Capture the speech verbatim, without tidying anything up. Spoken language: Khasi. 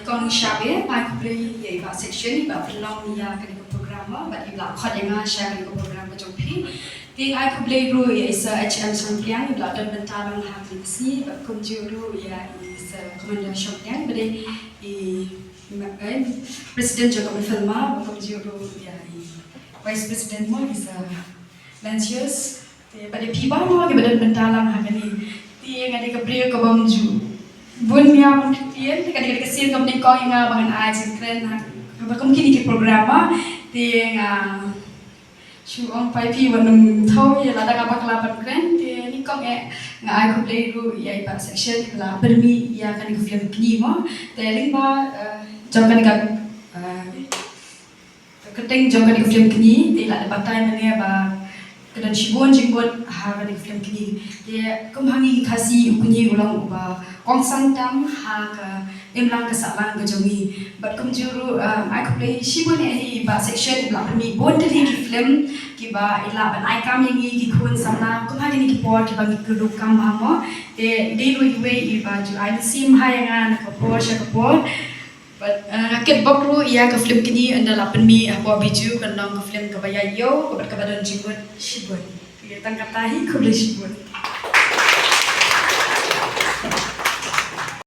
Kong Shabe, ai khublei ïa i Bah Section, i ba pynlong ïa kane ka program, bad i ba la khot ïa nga sha kane ka program ka jong phi. Te ai khublei ruh ïa i Sir H M Shangpliang, i ba la don bynta lang ha kane ka sngi, bad kumjuh ruh ïa i Sir Commander Shangpliang, bad i, i, eh, President jong ka Mifilma, bad kumjuh ruh ïa i Vice President mo, i Sir Lancius. Te bad phi baroh kiba don bynta lang ha kane. Te nga dei ka briew ka bym ju bun nia bun ktien, te ka dei ka sien kam nyngkong ïa nga ba ngan ai jingkren ha kaba kum kine ki program ba. Te nga shu ong pat phi wat nym thaw ïa lada nga bakla ban kren. Te nyngkong eh nga ai khublei ruh ïa i Bah Section ba la pynmih ïa kane ka film kine mo. Te lyngba, eh, jong kane ka, eh, ka kyrteng jong kane ka film kine, te la dep batai mynne ba ka don shibun jingmut ha kane ka film kine. Te kum ha ngi ki Khasi u kine u long uba kongsan tam ha ka imlang ka sahlang ka jong ngi. Bad kumjuh ruh, um, ai khublei shibun ïa i Bah Section i ba la pynmih bun tylli ki film kiba i lah ban ai kam ïa ngi ki khun samla kum ha kine ki por kiba ngi kyrduh kam bha mo. Te i dei ruh iwei i ba ju ai mynsiem bha ïa nga na ka por sha ka por. Bad, eh, nga kitbok ruh ïa ka film kine ynda la pynmih hapoh Bijou, kan long ka film kaba ïaid ïew bad kaba don jingmut shibun. Ïa tang kata hi, khublei shibun.